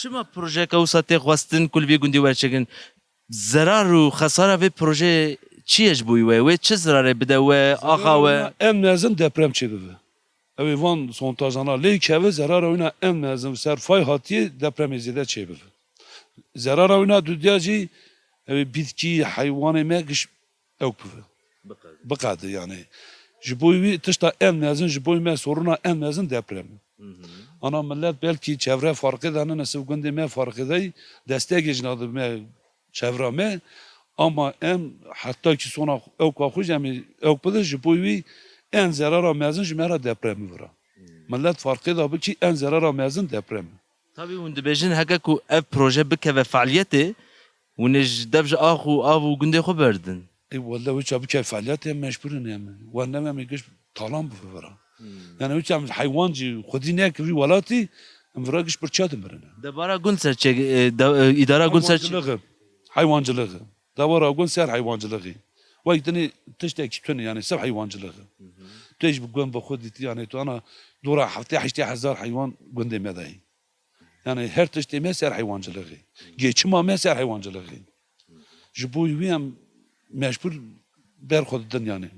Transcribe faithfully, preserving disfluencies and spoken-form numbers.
Çima projeyeke wisa tê xwestin ku li vî gundî werçêkin? Zerar û xesara vê projeyê çi ye ji bo wê? Wê çi zerarê bide we, axa we? En mezin deprem çêbibe. Ew ê van sontajana lê keve zerara wîna en mezin ser fay hatiye depremê zêde çêbibe. Zerara wîna dudiya jî ew ê bitkî, heywanê me giş ewk bibe. Biqede yani. Ji bo wî tişta en mezin, ji bo me soruna en mezin deprem. Ana millet belkî çevre farqê de ne, siv gundê me farqê de, destegê jî nadibe me çevra me. Ama em heta ki sona ewka xwe jî em ê ewk bidin, ji bo wî en zerara mezin ji me re depremî vira. Millet farqê de bikî en zerara mezin deprem. Tabî hûn dibêjin heke ku ev proje bikeve fealiyetê, hûn ê ji dev ji ax û av û gundê xwe berdin. Ê wele wê ça bike fealiyetê em mecbûr in em. Werne em ê giş talan bivira. Yani wê ça em heywan jî xwedî neke vî welatî em vira giş birçe dimirin. Debara gund ser çê, e, de, e, îdara gund ser çê. Heywancılığı. Heywancılığı. Debara gund ser heywancılığı. Wek dinê tiştekî tune yani ser heywancılığı. Tu ê jî bi gund bi xwe dîtî yani tu ana dora heftê heştê hezar heywan gundê me de ye. Yani her tiştê me ser heywancılığı. Geçima me ser heywancılığı. Ji bo wî em mecbûr ber xwe didin yani.